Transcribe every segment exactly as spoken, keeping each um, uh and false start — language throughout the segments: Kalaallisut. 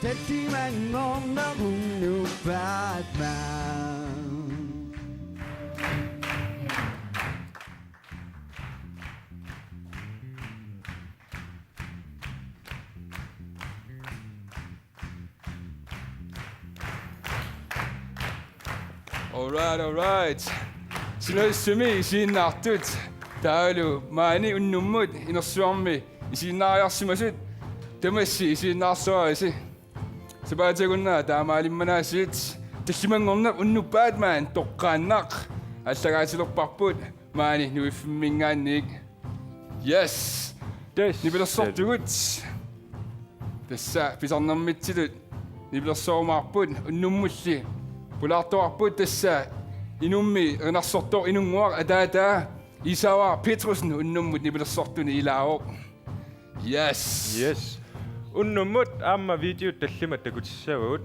Tallimanngorneq unnuk Batman. All right, all right. Sinerissami isiginnaartut. Taavalu maani unnummut inersuarmi isiginnaariarsimasut. Tamassi isiginnaarluarisi. Sapaatip-akunnerata taamaalimmanaasiit. Tallimanngorneq unnuk Batman toqqaannaq allagaatilerparput maani Nuiffimminngaanniit. Yes. Yes. Nipilersortugut. Tassa pisarnermitsitut nipilersoorumaarput unnummulli. Pulaartoqarput tassa inummi erinarsortoq Inunnguaq ataataa Isaava Petrussen unnummut nipilersortuni ilaavoq. Yes. Yes. Unnummut aamma videot tallimat takutissavagut.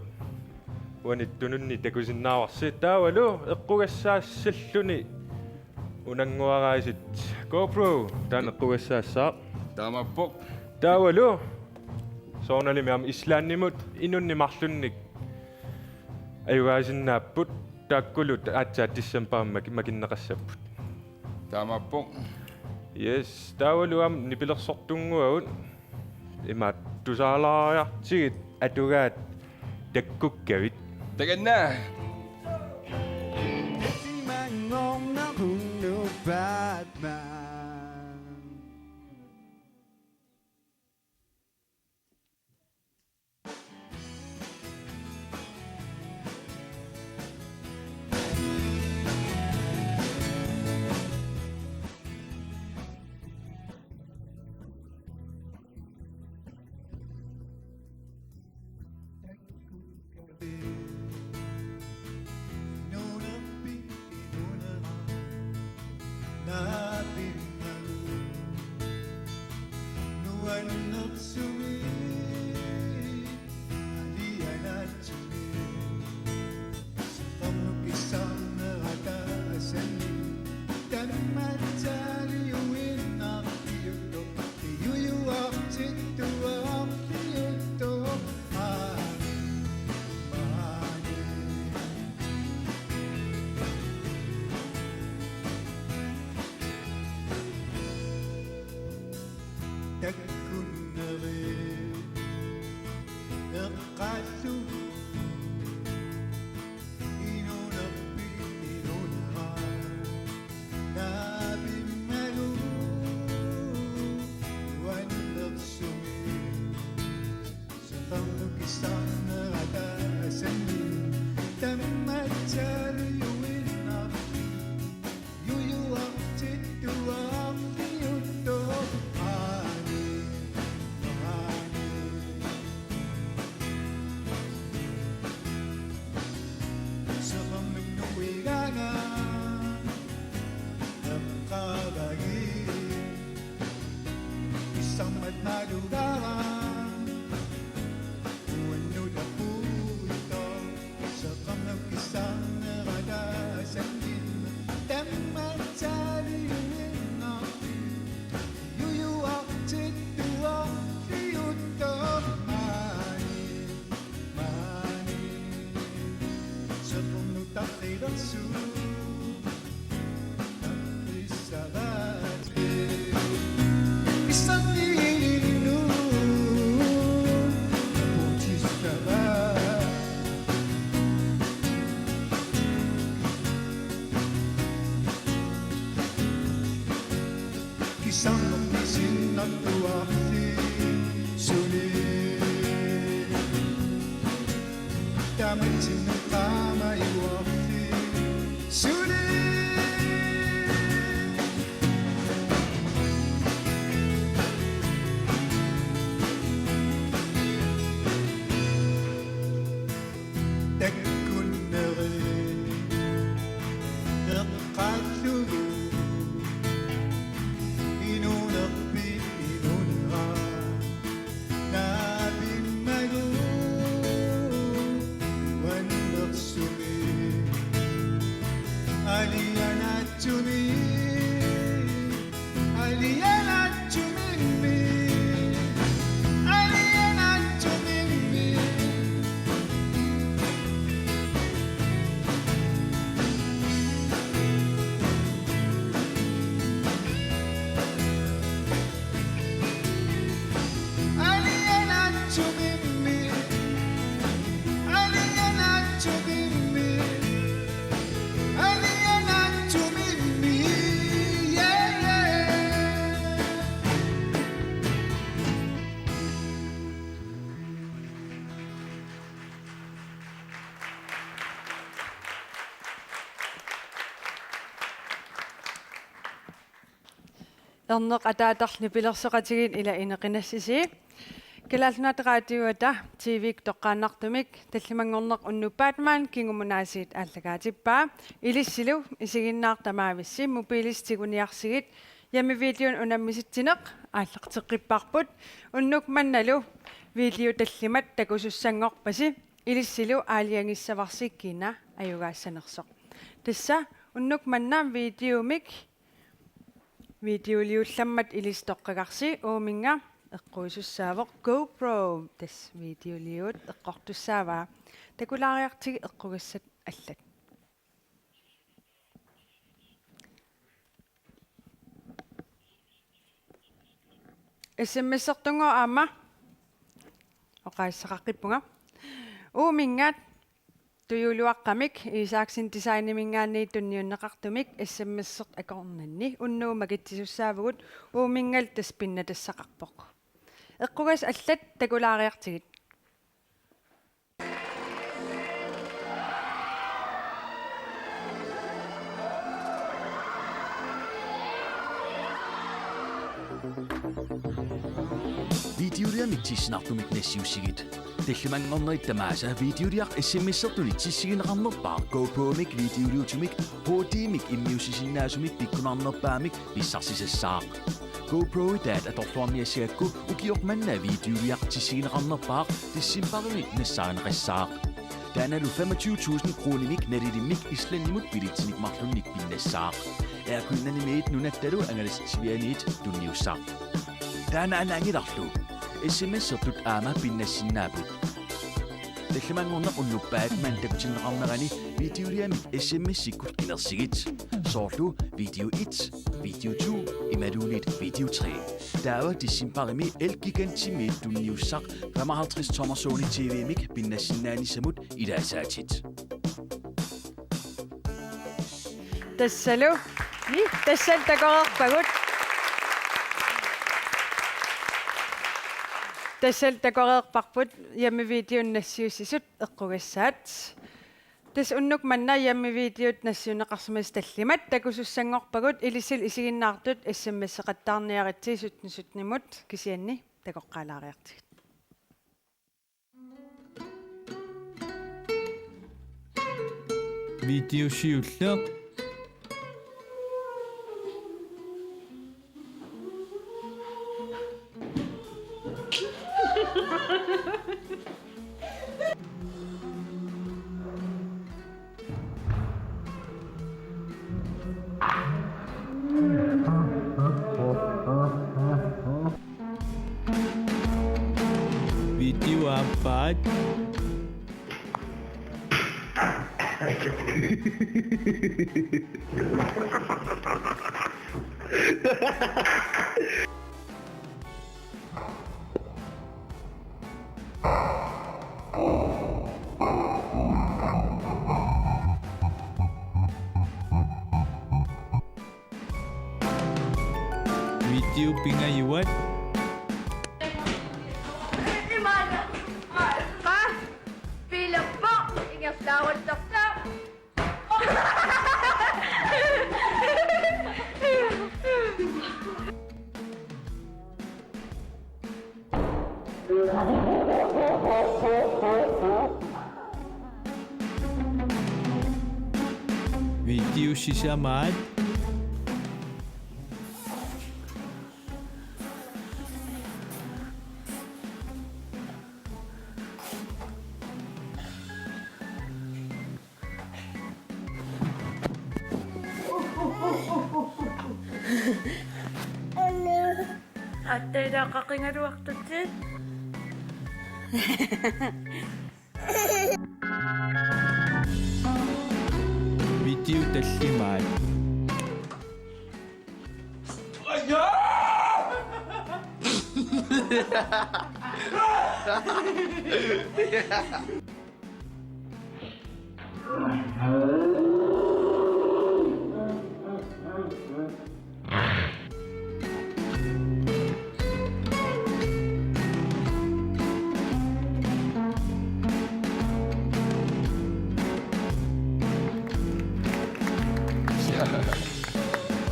Uani tununni takusinnaavarsi. Taavalu eqqugassaassalluni unannguaraasit. GoPro, taanna eqqugassaassaaq. Taamaappoq. Taavalu soorunalimi aamma Islandimut inunnik marlunnik ajugaasinnaapput, taakkulu aatsaat decembarimi maki-, makinneqassapput. Taamaappoq. Yes, taavalu aamma nipilersortunnguagut. Imaattusaalaariartigit atugaat takkukkavit. Takanna. Tallimanngorneq unnuk Batman. Erneq ataatarlu nipilersoqatigiit ila ineqinassisi. Kalaallit Nunaat Radioata T V-kkut toqqaannartumik tallimanngorneq unnuk Batman kingumut aasiit aallakaatippaa. Ilissilu isiginnaartut tamaavissi mobiilisi tiguniarsigit, hjemmevideonik unammisitsineq aallarteqqipparput. Unnuk mannalu video tallimat takusussanngorpasi. Ilissilu aalajangissavarsi kina ajugaassanersoq. Tassa unnuk manna videomik videoliullammat ilissi toqqagarsi, uuminnga eqquisussaavoq GoPro, tassa videoliut eqqortussaavaa. Takulaariartigit eqqugassat allat. S M S-ertunngooq aamma oqaaseqaqqippunga. Uuminnga tujuuluaqqamik Isaksen Designiminngaanniit tunniunneqartumik S M S-ertut akornanni unnugu makitsisussaavugut, uuminnga tassa pinnatassaqarpoq. Eqqugassat allat, takulaariartigit. Videoliamik tissinartumik nassiussigit. Tallimanngornerit tamaasa videoliaq S M S-ertunik tissigineqarnerpaaq GoPro-mik videoliutumik H D-mik immiussisinnaasumik pikkunarnerpaamik pissarsisassaaq. GoPro-itaat atorluarniassagakku ukioq manna videoliaq tissigineqarnerpaaq decembarimi nassaarineqassaaq. Taannalu femogtyve tusind kroninik nalilimmik Islandimut billetsinik marlunnik pinnassaaq. Air Greenlandimiit nunattalu angalasitsivianiit tunniussaaq. Taanna anaanngilarlu S M S-ertut aamma pinnassinnaapput. Tallimanngorneq unnuk Batman takutinneqarnerani videoliamik S M S-ikkut qinersigit. Soorlu video et, video to imaluunniit video tre. Taava decembarimi Elgigantimiit tunniussaq femoghalvtreds tommer Sony T V-mik pinnassinnaanissamut ilaasaatit. Tassalu. Ni, tassalu takoreerpagut. Tassalu takoreerparput hjemmevideonik nassiussisut eqqugassaat. Tassa unnuk manna hjemmevideot nassiunneqarsimasut tallimat takusussanngorpagut, ilissilu isiginnaartut S M S-eqattaarniaritsi sytten sytten-imut, kisianni takoqqaalaariartigit. Video siulleq. Video aappaat. Video pingajuat. Qa? Piilerpoq, ingerlaaruttortoq. Video sisamaat. Aatsaat ilaa qaqigaluartutsi. Video tallimaat.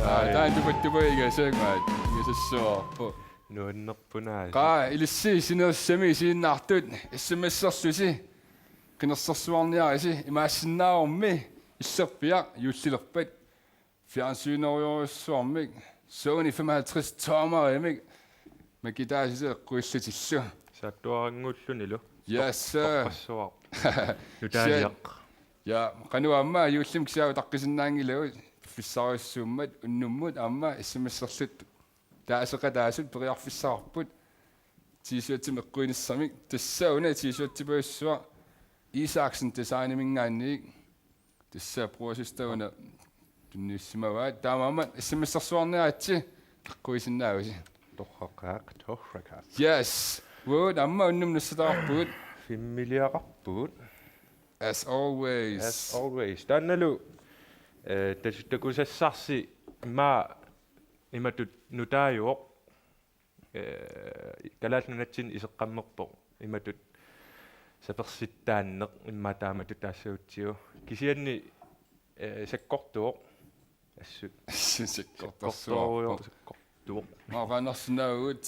Aa, taanna tupattupagiga saangaat. Tassuarpu. Nuannerpunaa. Qaa, ilissi sinerissami isiginnaartut S M S-erlusi qinersersuarniarisi imaassinnaavormi illerpiaq juullilerpat fjernsynerujorujussuarmik Sony femoghalvtreds tommerimik makitaasisi eqquillutillu. Saattuarannguullunilu. Yes, sir. Toqqassuaq. Nutaaliaq. Ja, qanoq aamma juullimi kisiat utaqqisinnaanngilagut piffissarujussuummat unnummut aamma S M S-erluta taaseqataasut periarfissaqarput. T-shirtimik eqquinissamik. Tassa una T-shirtipajussuaq Isaksen Designiminngaanniit. Tassa Brorsusta una tunniussimavaat. Taamaammat S M S-ersuarniaritsi eqquisinnaavusi. Torraqaaq, torraqaaq. Yes. Uagut aamma unnuk nassataqarpugut. Filmiliaqarpugut. As always. As always. Taannalu, eh, tas-, takusassarsi maa imatut nutaajuvoq. Eh, Kalaallit Nunatsinni iseqqammerpoq imatut sapersittaanneq immaqa taamatut taassagutsigu. Kisianni, eh, sakkortuvoq. Assut. Sakkortorsuarpoq. Sakkortorujoq, sakkortuvoq. Maaqaannarsinnaavugut.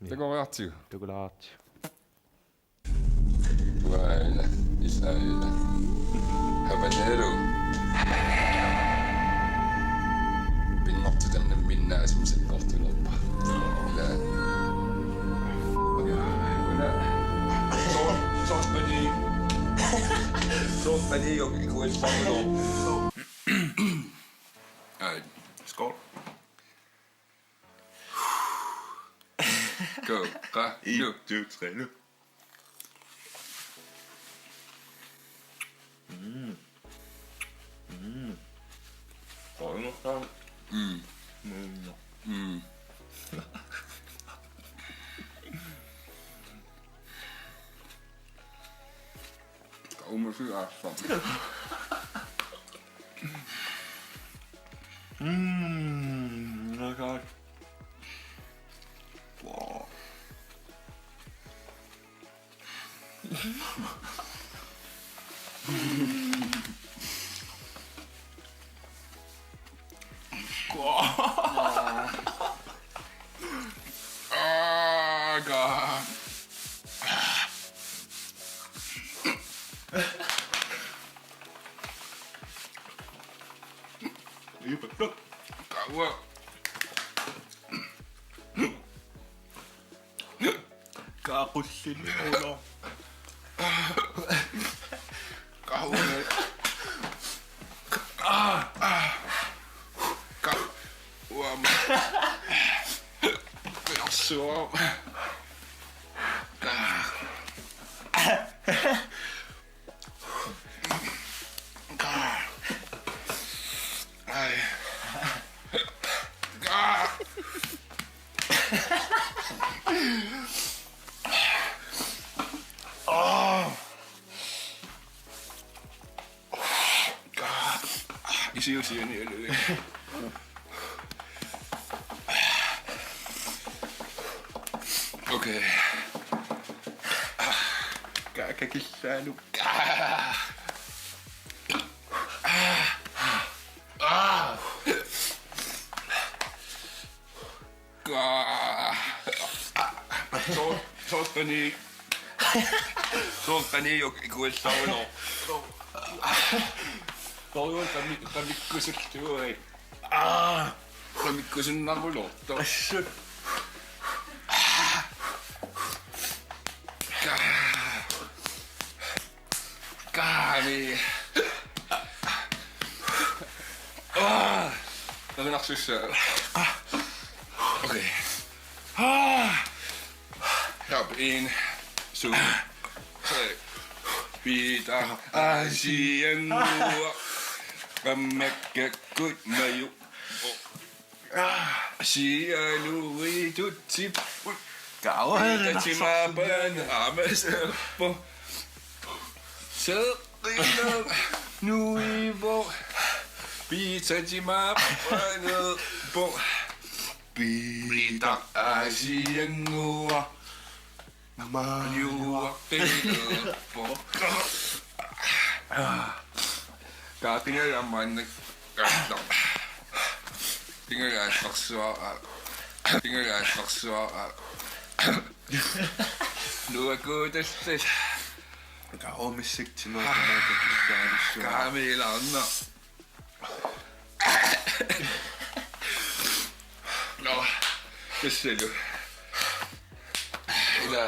Ni. Takoriartigu. Takulaartigu. Uaana, ilaana. Habanero. Pinngortitat namminnaasumik sakkortunerpa. Ilaana. Una. Soorlu, soorlu pani. Soorlu pani, okay, kuulsaarlu. Ai, skål. Go. Qa. En, to, tre, nu. Mm. Mm. Qaa, ingerlaannaq. Mm. Mm. Mm. Qaumasi aassa. Mm, my God. Wow. Ah, God. Kaua. Kaaqullini ulo. Kaua. Ah, ah. Ka-, uama. Persuo. Isi, isi, isi, isi. Okay. Ka-, kakillanut. Soorlu, soorlu pani. Soorlu pani jo ikuillarunoo. Soorlu qami-, qamikkusullugu. Aa, qamikkusunnaruloortoq. Assut. Kaami. Aa, naminarsussa. Okay. Aa. Hop in. Su. Tre. Piitaq Aasiannguaq. Qammakkakkut maju. Sialuitutsipput. Kaua. Piitaq timaappaanut aamma seerpoq. Seeqqinneq nuivoq. Piitaq timaappaanut seerpoq. Piitaq Aasiannguaq. Majuaqqilerpoq. Kaapinga jammannak. Pingalaassarsua. Pingalaassarsua. Nuakuutallit. Kaomissiktima tamaata kissaalissua. Kaamiilaarna. Nå, tassalu. Ila.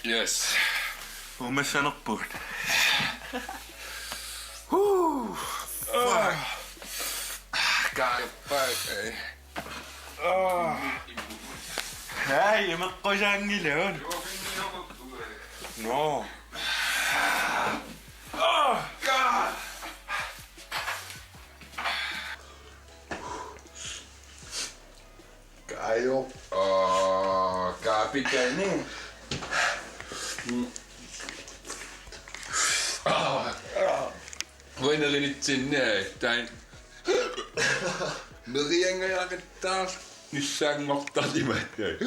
Yes. Uumassanerput. Huu. Fuck. Kaajappaat. Ai, imeqqusaanngilaq. Nå. Kaajo. Aa, kapitani. Aa. Uanga nerinitsinni, aa, taanna. Neriangajaqattaarlugu nussanngortarlugu imaattoq.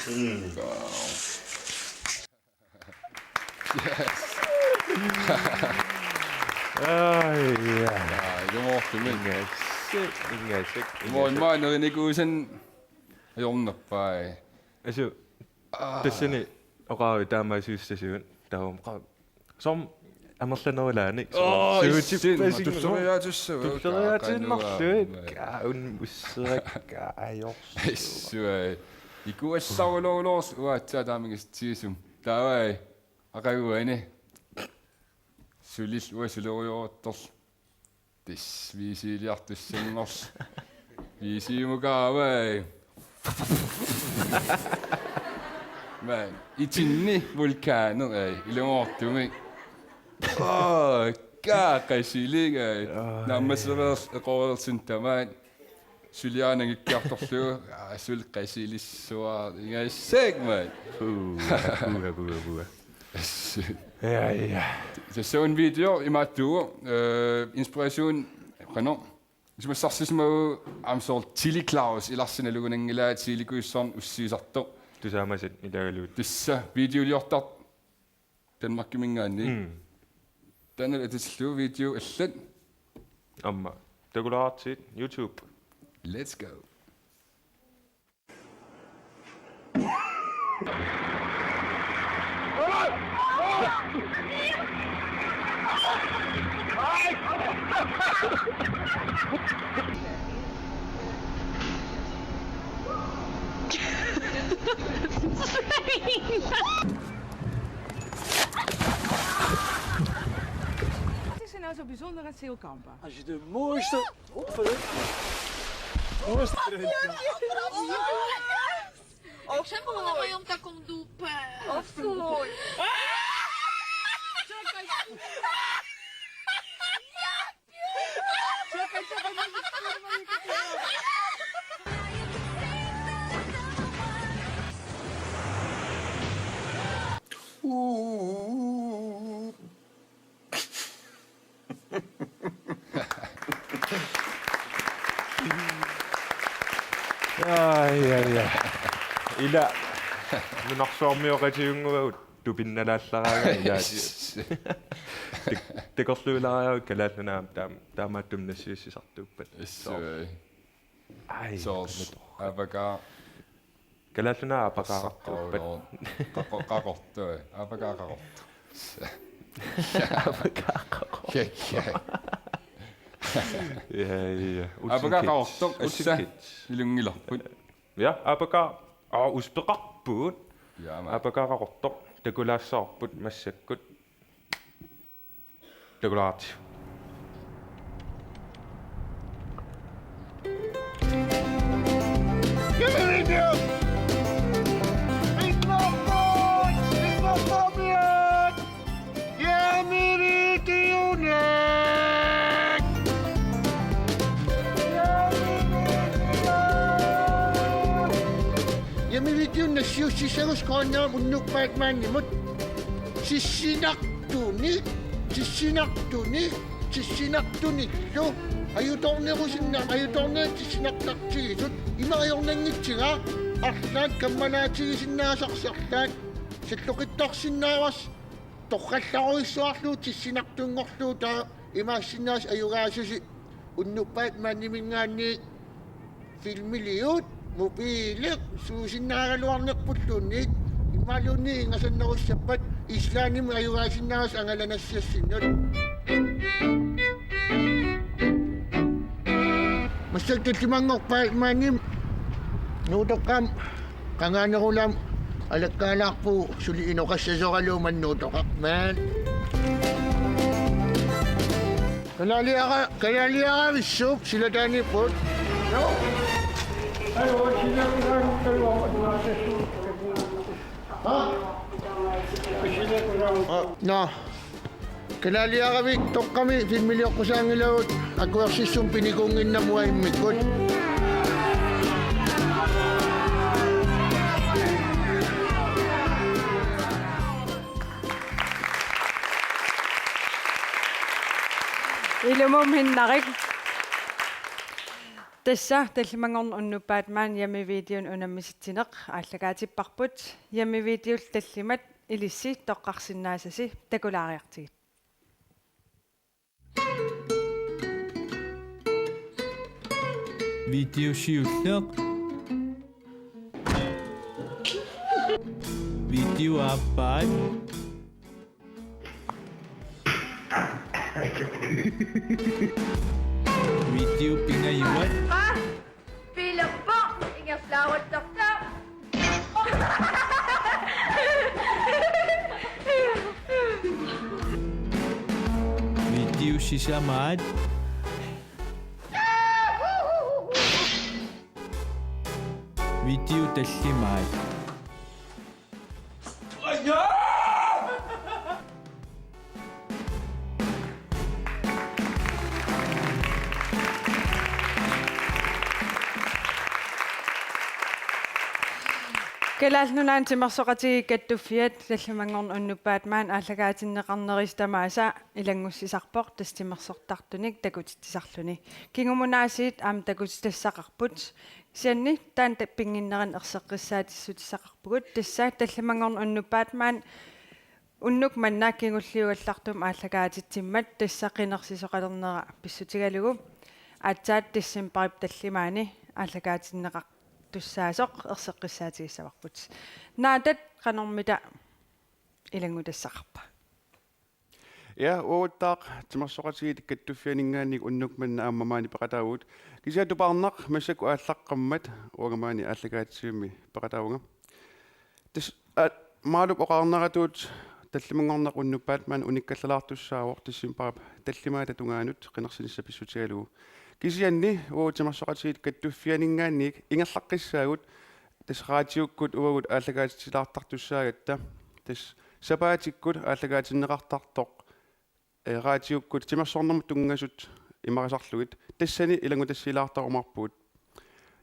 Mm. Aa. Yes. Ai, ja. Aa, ilumoortumik. Ingasak, ingasak, ingasak. Mo, immaqa nerinikuusanni ajornerpaat. Asu, aa, tassani oqaavit taamaasiussasugut. Taava oqaavit. Soormi amerlanerulaanik. Aa, soormi issin. Suutippasinngooq. Tulleriaatissavaat. Tulleriaatsiinnarluit. Qanoq. Kaa unmusserakka ajorsu. Issuai. Ikuassarulorloorsi uatsiaq taamaagissitsigisumik. Taavai. Aqaguani. Sulil uanga sulerujooruttorlu. Tassa V C-liartussanngorluni. V C-mukaavai. Man, itinni vulkaneq, ai, ilumoortumik. Aa, kaa qasilik, ai. Aa. Naammassereersoq eqoreersoq tamaat. Suliaanangikkiartorlugu, aa, suli qasilissuaq, ingasak, man. Puua, puua, puua, puua. Ja, ja. Tassa una video imaattuuvoq, øh, inspiration, qanoq. Isumassarsisimavoq aamma soorlu Chili Claus, ilarsi nalugunanngilaa, chilikuissorn ussiisartoq. Tusaamasat ilagalugit. Tassa videoliortartoq Danmarkiminngaanniit. Mm. Taanna atutillugu video allat. Aamma. Takulaartigit YouTube. Let's go. Wat is er nou zo bijzonder aan Zeilkampen? Als je de mooiste... Of zeg maar, mooi om te komen doen. Of gewoon. Ai, ai, ai. Ila nunarsuarmioqatigiunnguagut tupinnalaallaraangat ilaat. Tik-, tikerluilaariagut Kalaallit Nunaat taam-, taamaattumik nassiussisartuuppat. Issuai. Ai, soorlu qanoq. Aapakaaq. Kalaallit Nunaat aapakaaqartuuppat. Qaqor-, qaqortoq, aapakaaq qaqortoq. Aapakaaq qaqortoq. Kekka. Ja, ja. Aapakaaq qaqortoq, assa, ilunngilarput. Ja, aapakaaq, aa, uspeqarput. Ja, man. Aapakaaq qaqortoq, takulaassavarput massakkut. Takulaartigit. Yamiliitiunik nassiussissagusi Grønland unnuk Batmanimut. Tissinartuni, tissinartuni, tissinartunillu. Ajutoornerusinnaam-, ajutoornerit tissinartartigisut. Ima ajornanngitsigaa, arlaat kammalaatigisinnaasarsi arlaat. Salloqittarsinnaavarsi, torrallarujussuarlugu tissinartunngorlugu taava imaassinnaavoq ajugaasusi. Unnuk Batmaniminngaanniit filmiliut, mobiileq suusinnaagaluarnerpulluunniit, imaluunniit ingasannerussappat Islandimi ajugaasinnaasoq angalanassiassinnut. Massakkut tallimanngorpat Batmanimik nuutoqqaamik qangaanerulaamik alakkaalaarpugut, suli inoqassasoralugu maani nuutoqarmat. Kalaaliara-, kalaaliaravissuk silataaniipput. Nå. Kalaaliaravik toqqami filmilioqqusaanngilagut akuersissummik pinikuunnginnamik uanga immikkut. Ilumut minnarik. Tassa tallimanngorneq unnuk Batman hjemmevideoni unammisitsineq aallakaatipparput. Hjemmevideollu tallimat ilissi toqqarsinnaasasi, takulaariartigit. Video siulleq. Video aappaat. Video pingajuat. Pilerpoq ingerlaaruttortoq. Video sisamaat. Video tallimaat. Kalaallit Nunaanni Timersoqatigiit Kattuffiat tallimanngorneq unnuk Batman aallakaatinneqarnerisa tamaasa ilanngussisarpoq, tassa timersortartunik takutitsisarluni. Kingumut aasiit aamma takutitassaqarput. Kisianni taanna ta-, pinnginnerani erseqqissaatissutissaqarpugut. Tassa tallimanngorneq unnuk Batman unnuk manna kingulliugallartumik aallakaatitsimmat, tassa qinersisoqalernera pissutigalugu aatsaat decembarip tallimaani aallakaatinneqartussaasoq erseqqissaatigissavarput. Naataat, qanormita ilanngutassaqarpa? Ja, uaguttaaq Timersoqatigiit Kattuffianinngaanniit unnuk manna aamma maani peqataavugut. Kisianni Tupaarnaq, massakkut aallaqqammat uanga maani aallakaatitsivimmi peqataavunga. Tassa, aa, Maalup oqarneratut tallimanngorneq unnuk Batman unikkallalaartussaavoq decembarip tallimaata tungaanut qinersinissaq pissutigalugu. Kisianni uagut Timersoqatigiit Kattuffianinngaanniit ingerlaqqissaagut, tassa raatiukkut uagut aallakaatitsilaartartussaagatta, tassa sapaatikkut aallakaatinneqartartoq, ee, raatiukkut timersornermut tunngasut imarisarlugit, tassani ilanngutassiilaartarumaarpugut.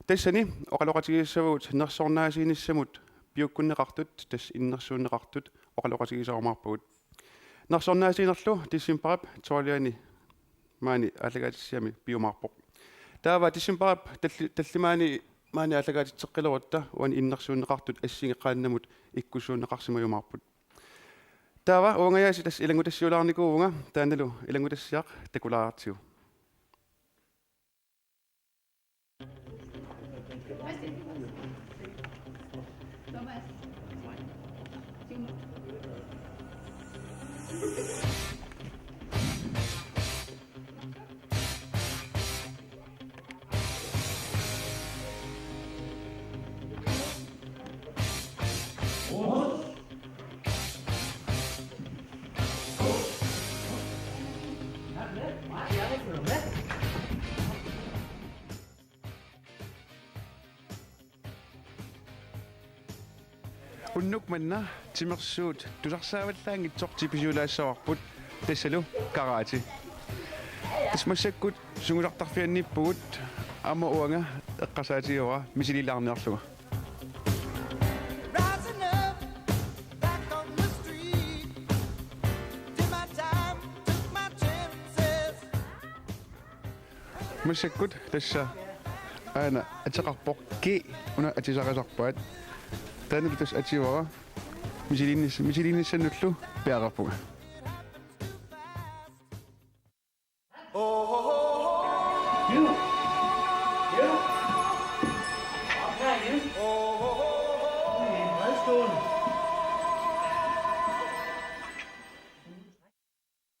Tassani oqaloqatigiissavagut nersornaasiinissamut piukkunneqartut, tassa innersuunneqartut oqaloqatigisarumaarpagut. Nersornaasiinerlu decembarip tolviani maani aallakaatitsiami piumaarpoq. Taava decembarip talli-, tallimaani maani aallakaatitseqqilerutta uani innersuunneqartut assigeqqaannamut ikkussuunneqarsimajumaarput. Taava uangajaasi tassa ilanngutassiulaarnikuuvunga, taannalu ilanngutassiaq takulaariartigu. Unnuk manna timersuut tusarsaavallaanngitsoq tipisuulaassavarput, tassalu karate. Tassa massakkut sungusartarfianniippugut, aamma uanga eqqarsaatigivara misiliilaarniarlunga. Rising up, back on the street. Did my time, took my chances. Massakkut tassa aana ateqarpoq G, una atisarisarpaat. Taannalu tassa ativara, misiliinnis-, misiliinissannullu piareerpunga.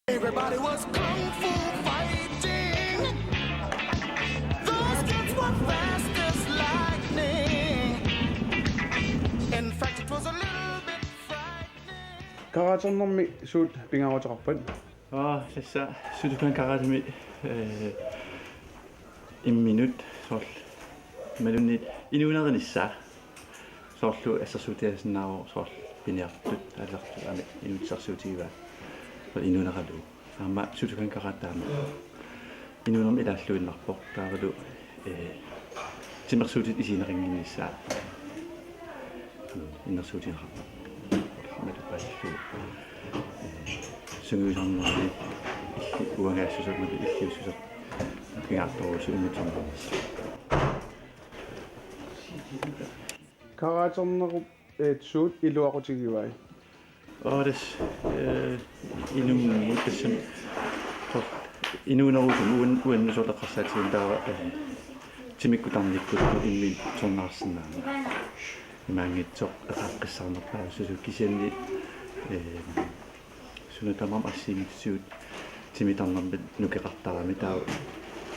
Everybody was kung fu fighting. Those kids were fast as lightning. In fact, it was a little bit frightening. Karaternermi suut pingaaruteqarpat? Aa, tassa Shotokan karatemi, eh, imminut soorlu imaluunniit inuunerinissaa. Soorlu assersuutigisinnaavoq soorlu piniartut, aallartut aamma inuussutissarsiutigivaat. Soorlu inuuneralugu. Aamma Shotokan karate aamma inuunermi ilaalluinnarpoq, taavalu, eh, timersuutit isigineqannginnissaat innersuutigineqarpoq. Imatut paasillugu, eh, sungiusarnermi illit uangaassuseq imatut illiussuseq pingaartorujussuuvoq imatut. Karaternerup, eh, suut iluaqutigivai? Aa, tassa, eh, inummut tassami soorlu inuunerusumik uan-, uannut soorlu eqqarsaatigalugu taava, eh, timikkut tarnikkut imminut tornaarsinnaanera. Imaanngitsoq eqaaqqissaarnerpaassuseq kisianni, eh, suna tamarmi assigiinngitsut timip tarnermik nukeqartarami taava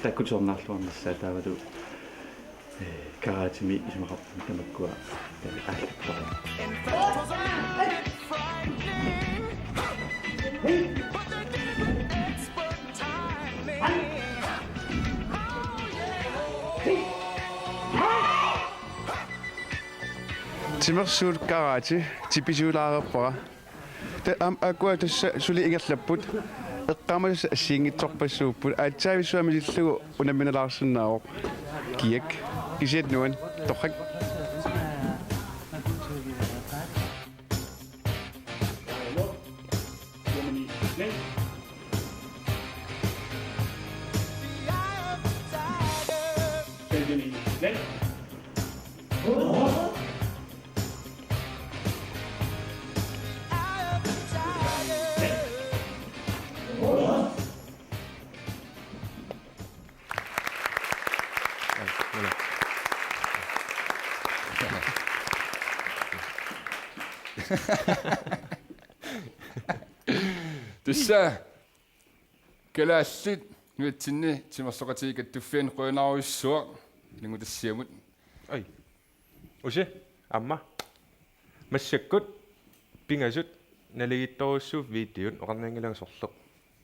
taakku tornaarluarnissaat taavalu, eh, karatemi isumaqarpunga tamakkua, eh, aallartarami. In fact, it was a little bit frightening, but they did it with expert timing. Oh, yeah. Timersuut karate tipisuulaareerpara. Ta-, am-, akua tassa suli ingerlapput. Eqqaamasut assigiinngitsorpassuupput. Aatsaavissuaq misillugu unamminalaarsinnaavoq. Kiak. Kisianni nuann. Torrak. Tassa kalaallit nunatsinni timersoqatigiit kattuffianni qujanarujussuaq ilanngutassiamut. Ai. Usi, aamma. Massakkut pingasut naligiittorujussuupput videot, oqarnianngilanga sorleq.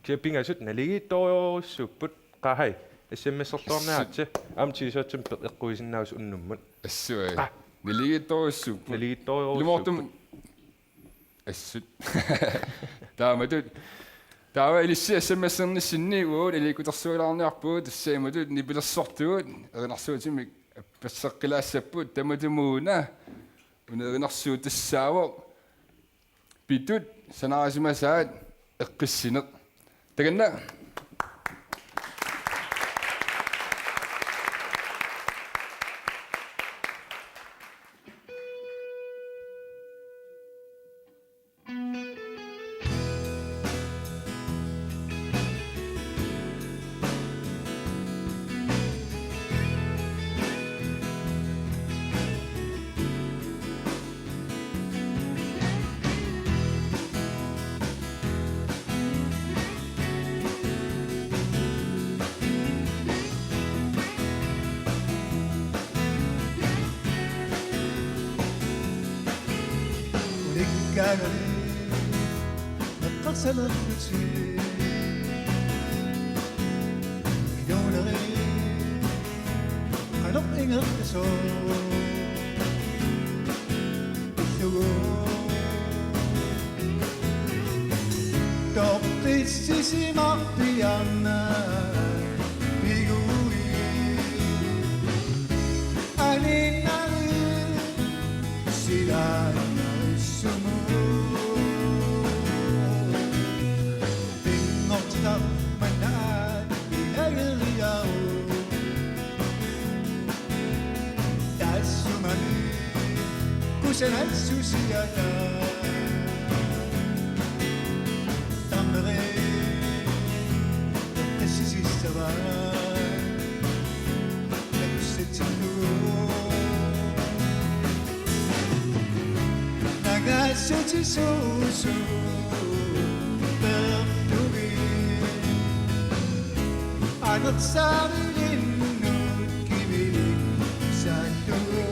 Kisianni pingasut naligiittorujussuupput, qaa hai, S M S-erluarniaritsi, aamma T-shirtimik eqquisinnaavusi unnummut. Assut ai. Qaa. Naligiittorujussuupput. Naligiittorujussuupput. Ilumoortumik. Assut. Taamatut. Taava ilissi S M S-ernissinni uagut naligiikkutersuulaarniarpugut, tassa imatut nipilersortugut, erinarsuutimik appasseqqilaassapput, tamatumuuna una erinarsuup tassaavoq Pitut sanarisimasaat eqqissineq. Takanna. Ulikkaanut eqqarsalerlutit. Inuuneri qanoq ingerlasoq illugu. Toqqissisimarpiarna pigui. Aninari silaannarissumut. Pinngortitaq manna ilageriaruk. Taassumami kusanassusiata. Tammeri eqqissisissavaa. Takussatillugu. Assutisuusu perlugi. Anersarilinnut kimilik sallugu.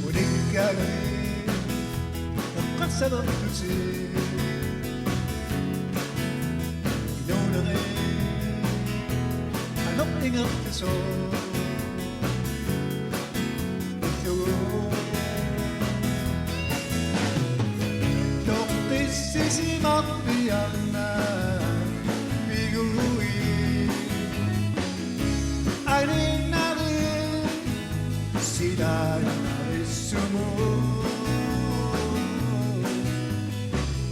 Unikkami eqqarsalerlusi. Inuuneri aneq ingerlasoq. Ullugu. Toqqissisimarpiarna pigui. Aninari silaannarissumut.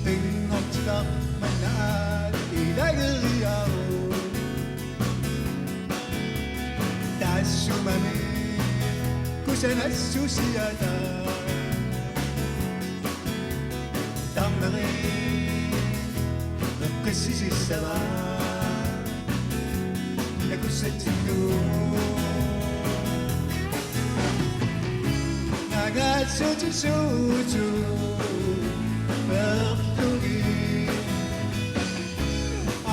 Pinngortitaq manna ilageriaruk. Taassumami kusanassusiata. Tarneri eqqissisissava. Nakussatsillugu. Nagassutisuusu perlugi.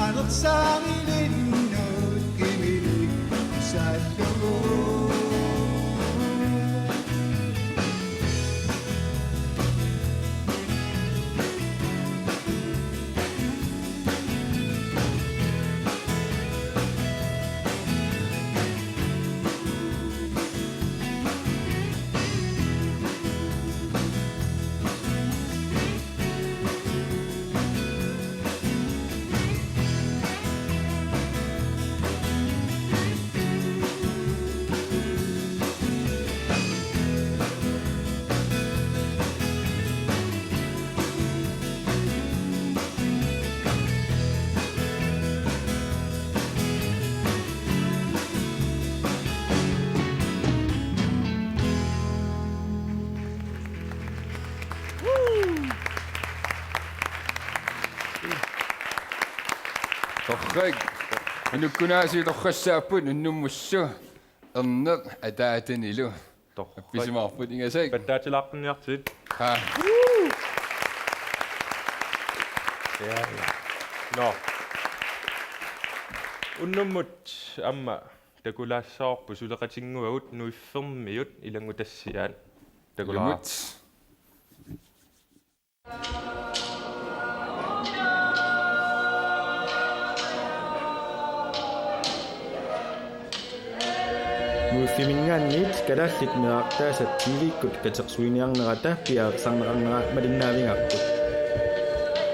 Anersarilinnut kimilik sallugu. Torrak. Inukkunaasiit torrassaapput unnummussu. Erneq ataatanilu. Torrak. Appisimaarput ingasak. Pattaatilaartinniartigit. Ha. Ja, ja. Nå. Unnummut aamma takulaassavarput suleqatinnguagut Nuiffermiut ilanngutassiaat. Takulaaruk. Ilumut. Nuiffiminngaanniit kalaallit meerartaasa T V-kkut katersuiniarnerata piareersarneqarnera malinnaavigaarput.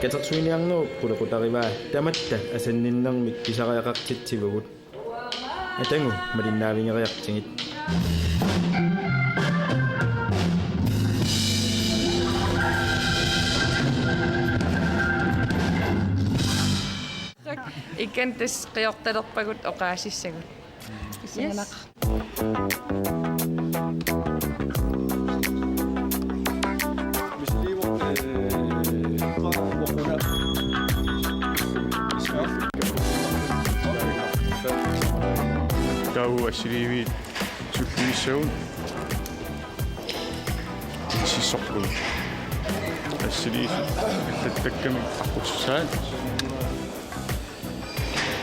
Katersuiniarnerup qulequtarivaa tamatta asanninnermik pisariaqartitsivugut. Atagu malinnaavigeriartigit. Ikkan tassa qiortalerpagut oqaasissagut. Yes. Taava assiliiviit sullinissagut. Sissorlugu. Assiliisut allattakkamik aqqutissai.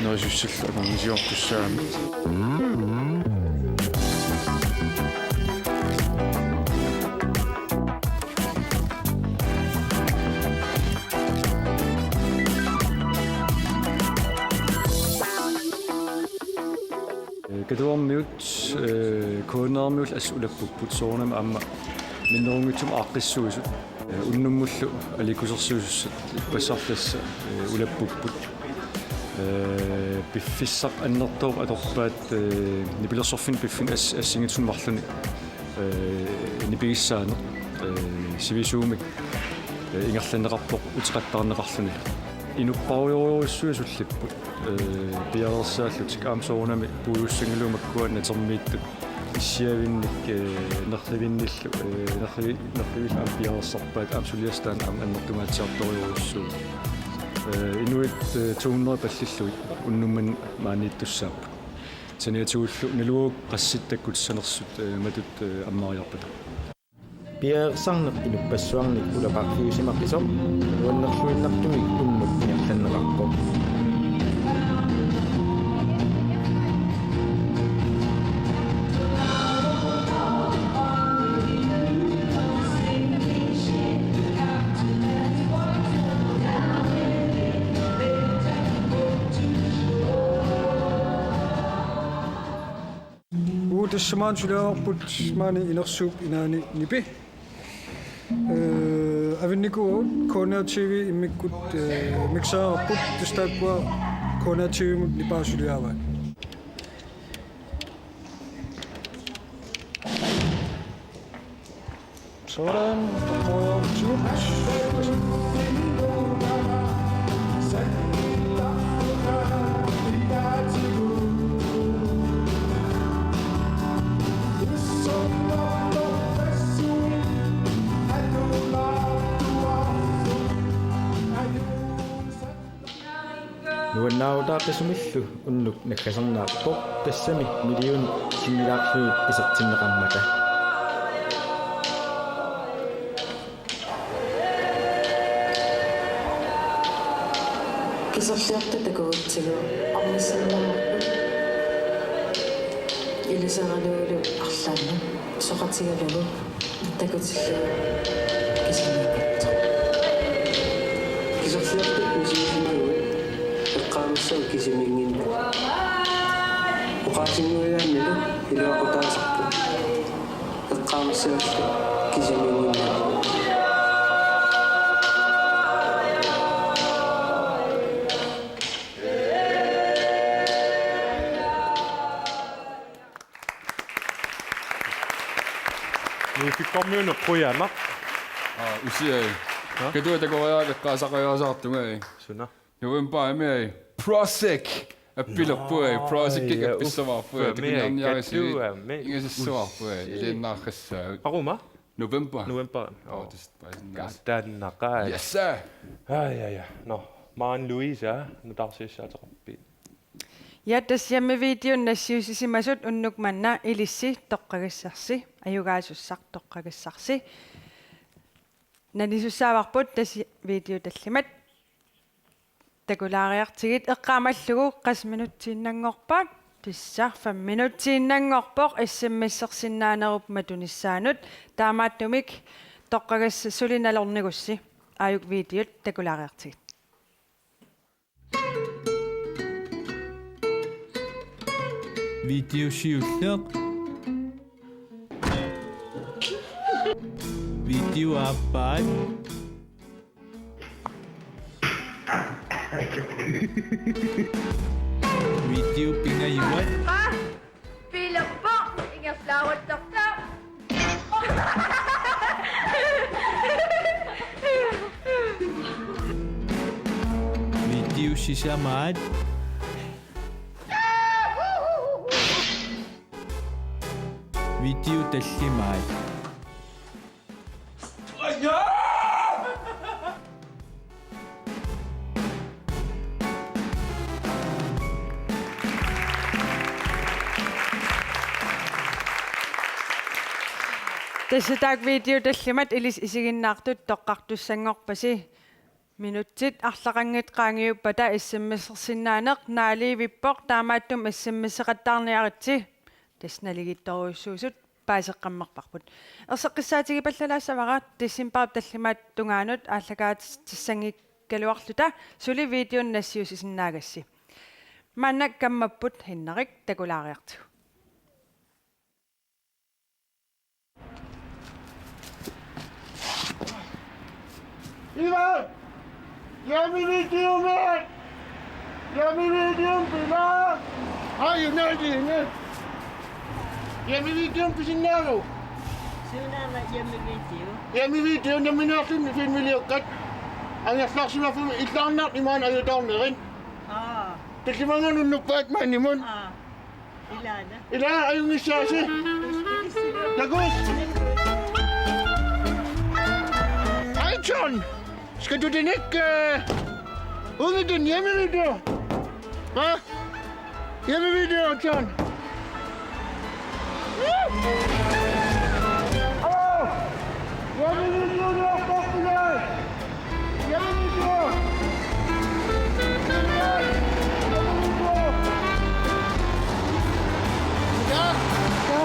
Nerisussallu akornisiortussaammat. Katuarmiut, eh, K N R-miut assut ulappupput soorunami aamma minnerunngitsumik aaqqissuisut. Eh, unnummullu aliikkusersuisussat ippassaq tassa, eh, ulappupput. Eh, piffissaq annertooq atorpaat, eh, nipilersorfinnut piffinnut as-, assigiinngitsunik marlunnik, eh, nipigissaaneq. Ee, sivisuumik, ee, ingerlanneqarpoq uteqattaarneqarluni. Inuppassuarujussuit sullipput, ee, piareersaallutik aamma soorunami puigussanngilagut makkua natermiittut issiavinnik, ee, nerrivinnillu, ee, nerrivi-, nerrivillu aamma piareersarpaat aamma suliassaq taanna aamma annertumaatsiartorujussuuvoq. Ee, inuit, ee, to hundrede pallillugit unnuk manna maaniittussaapput. Saniatigullu naluara qassit takkutissanersut, ee, matut, ee, ammariarpata. Piareersarneq inuppassuarnik ulapaaviusimaqisoq nuannerluinnartumik unnuk ingerlanneqarpoq. Uu, tassa maani suliaqarput maani inersuup inaani nipi. Ee, avinnikuuvugut K N R T V immikkut, ee, mixeerarput, tassa taakkua K N R T V-mut nipaa suliaavaat. Sådan. Nuannaarutaaqisumillu unnuk naggasernaarpoq, tassami millionit sinnilaarlugit isertinneqarmata. Kiserliortut takugutsigu ornissinnaavarput. Ilisaralugulu arlaannut soqutigalugu takutillugu kisimiikkutsoq. Kiserliortut misigisimaguit eqqaamassavat kisimiinnginnami. Oqaasinnguigaannilu iluaqutaasarput. Eqqaamassavat kisimiinnginnami. Nuifikkormiuneq qujanaq. Aa, usiai. Nå? Katuaq takoriaraq eqqaasaqariasaartunga, ai. Suna? Novembarimi, ai. Prosek. Appilerput, ai. Nå, Prosek ja, appillerput, ai. Uffami, ai, takunniarniarisi. Katuami. Ingasissuarput, ai. Usi. Iliinnaarassaaq. Paruma? November. November. Åh, det er bare sådan nice. Gadannaqaat. Yes, sir. Ai, ai, ai. Nå, Maren Louise, nutaarsiassaateqarpit? Ja, tassa hjemmevideot nassiussisimasut unnuk manna ilissi toqqagassarsi, ajugaasussaq toqqagassarsi. Nanisussaavarput tassa video tallimat. Takulaariartigit, eqqaamallugu qassit minutsiinnanngorpat, tassa fem minutsiinnanngorpoq S M S-ersinnaanerup matunissaanut, taamaattumik toqqagassat suli nalornigussi, aajuku videot takulaariartigit. Video siulleq. Video aappaat. Video pingajuat. Pilerpoq, ingerlaaruttortoq. Video sisamaat. Video tallimaat. Tassa taakku video tallimat ilissi isiginnaartut toqqartussanngorpasi. Minutsit arlaqanngitsut qaangiuppata S M S-ersinnaaneq naalivippoq, taamaattumik S M S-eqattaarniaritsi. Tassa naligiittorujussuusut paaseqqammerparput. Erseqqissaatigipallalaassavarput decembarip tallimaata tungaanut aallakaatitsissanngikkaluarluta suli videonik nassiussisinnaagassi. Maanna kammapput Henrik, takulaariartigu. Ivan! Hjemmevideomik! Hjemmevideomik, Ivan! Ai, nej, det er nej. Hjemmevideomik, Ivan! Sunaana Hjemmevideo? Hjemmevideo nammineerluni filmiliukkat. Angerlarsimaffimmi illaarnartoq imaanngitsoornerit. Aa. Tallimanngornerpaat maanimut. Aa. Ilaana. Ilaa, ajunngissaasi. Takuss. Hej, John. Skal du den ikke, øh, ud i den hjemmevideo? Hvad? Hjemmevideo, John. Hallo! Hjemmevideo, det er opført i dag! Hjemmevideo! Ja. Ja.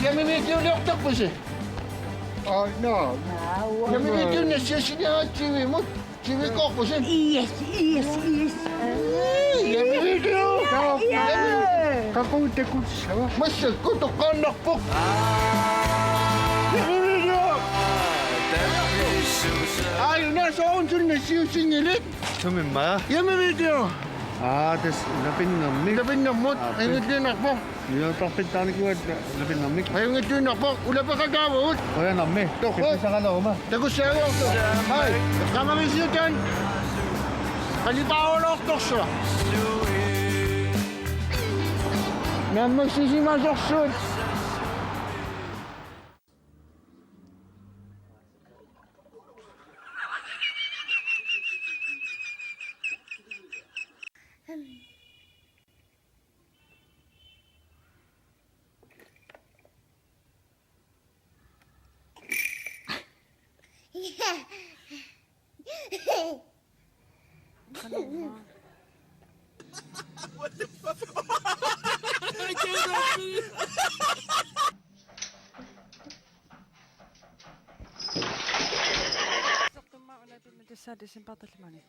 Hjemmevideo, det er opført. Aa, naa. Hjemmevideo, det er opført. Tivikoorpusi. Yes, yes, yes. Hjemmevideo. Kaa, kaa, kaa, kaa, kaa. Massakkut toqqaannarpoq. Hjemmevideo. Aajuna soorunami nassiussinngilaq. Sumimmaa? Hjemmevideo. Aa, tassa lapinnermik. Lapinnermut. Aa, ajunngitsuinnarpoq. Niuertarfittaarnikuugatta lapinnermik. Ajunngitsuinnarpoq, ulapeqataavugut. Qujanarmi. Toqqu. Kiffisaqqaleruma. Takussaagiortu. Hej. Eqqaamavisiutaan. Qalipaaruloortorsuaq. Naammassisimasorsuaq. Tumma una tunna tassa december tallimaanni.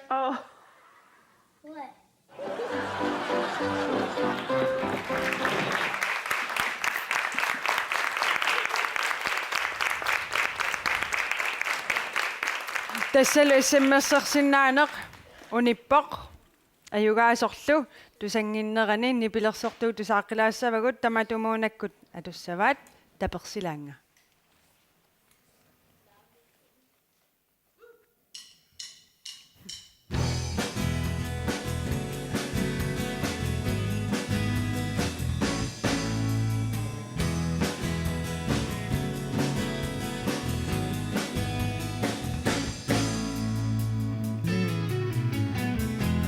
Oh. What? Tassalu S M S-ersinnaaneq unippoq. Ajugaasorlu tusannginnerani nipilersortuutit tusaaqqilaassavagut, tamatumuunakkut atussavaat, tapersilaannga.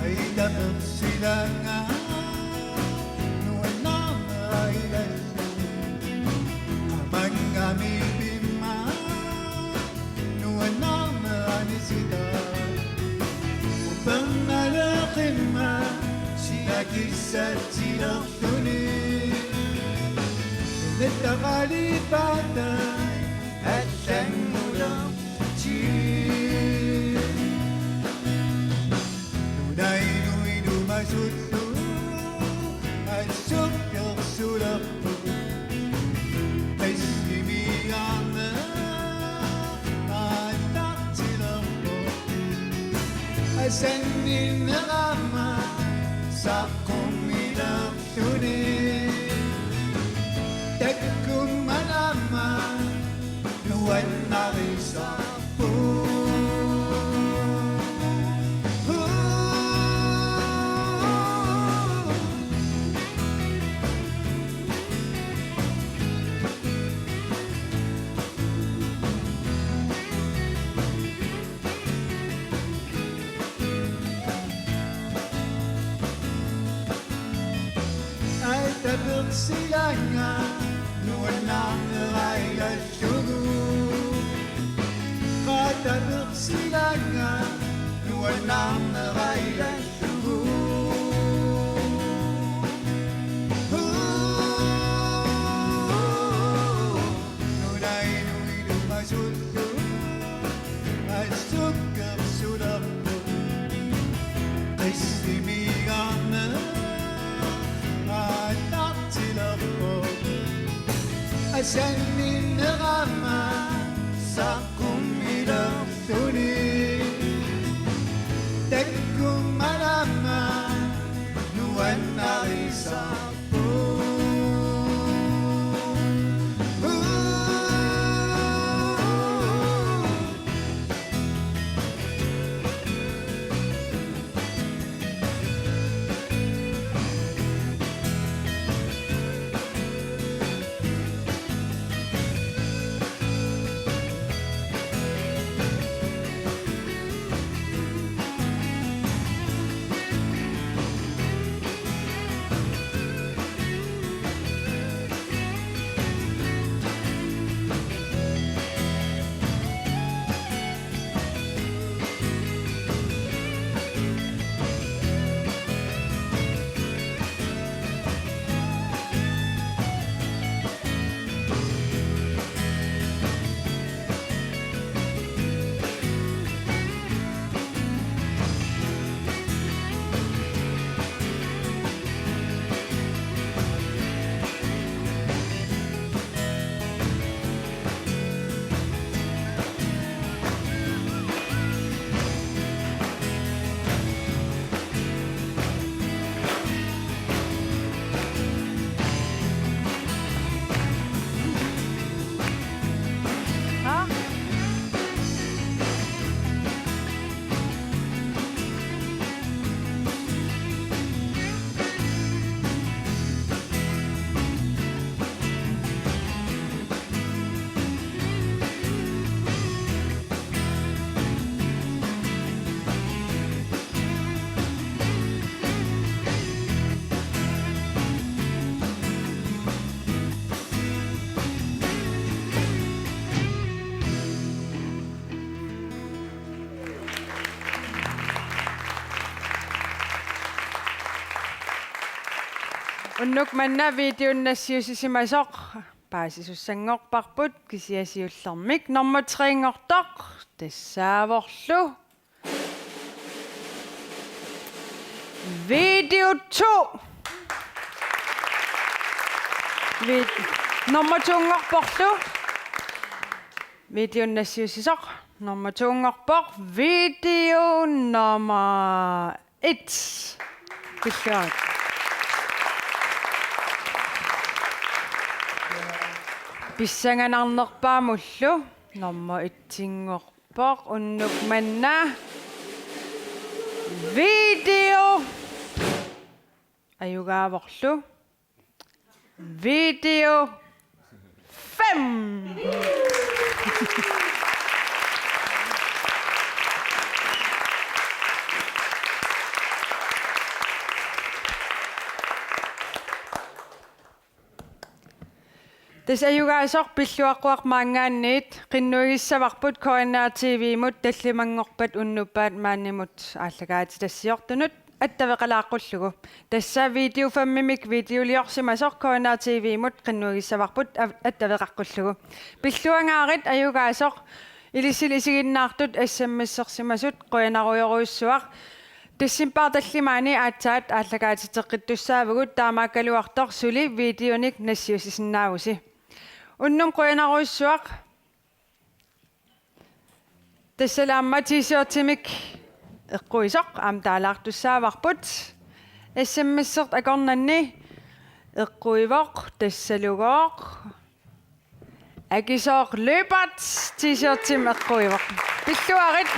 Ai tapersilaannga, nuannaarneq ailallu. Qamannga miipimma, nuannaarneq anisitaa. Upernaleqimma, siakissatsilerluni. Nettaqalipaata, allanngulerti. Nunailu ilumasullu assukkersulerput. Qissimiigaarneq aallartilerpoq. Asanninneq aamma saqqummilerluni. Takkummat aamma nuannarisarput. Ai tapersilaannga, nuannaarneq ailallugu. Qaa tapersilaannga, nuannaarneq ailallugu. Nunailu ilumasullu assukkersulerput. Qissimiigaarneq aallartilerpoq. Asanninneq aamma saqqummilerluni. Unnuk manna videonik nassiussisimasoq paasisussanngorparput, kisianni siullermik nummer tre-nngortoq tassaavorlu video to. Vi-, nummer to-nngorporlu videonik nassiussisoq nummer to-nngorpoq, video nummer et. Pilluarit. Pissanganarnerpaamullu nummer et-inngorpoq unnuk manna. Video ajugaavorlu. Video fem. Tassa ajugaasoq Pilluaqquaq maanngaanniit qinnuigissavarput K N R T V-mut tallimanngorpat unnuppat maannimut aallakaatitassiortunut attaveqalaaqqullugu. Tassa video fem-imik videoliorsimasoq K N R T V-mut qinnuigissavarput av-, attaveqaqqullugu. Pilluangaarit ajugaasoq, ilissilu isiginnaartut S M S-ersimasut qujanarujorujussuaq. Decembarip tallimaani aatsaat aallakaatiteqqittussaavugut, taamaakkaluartoq suli videonik nassiussisinnaavusi. Unnuk qujanarujussuaq. Tassalu aamma T-shirtimik eqquisoq aamma taalaartussaavarput. S M S-ert akornanni eqquivoq tassalugooq Akisooq Lyberth T-shirtimik eqquivoq. Pilluarit.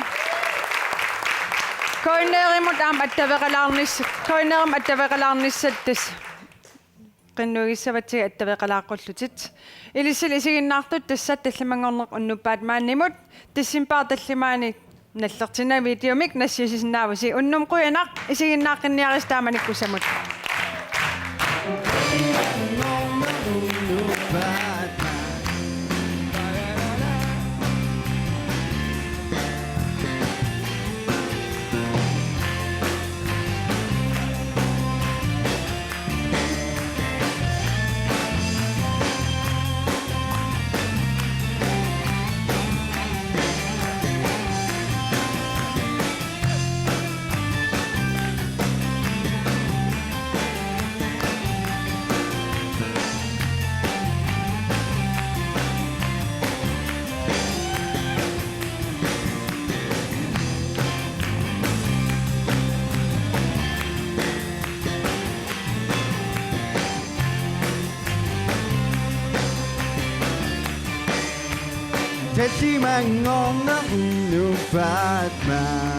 K N R-imut aamma attaveqalaarnis-, K N R-imut attaveqalaarnissat tassa qinnuigissavatsigit attaveqalaaqqullutit. Ilissilu isiginnaartut tassa tallimanngorneq unnuppat maannimut, decembarip tallimaani nallertinnagu videomik nassiussisinnaavusi. Unnuk qujanaq, isiginnaaqqinniarisi taamanikkussamut. Tallimanngornermi nuppaat maani.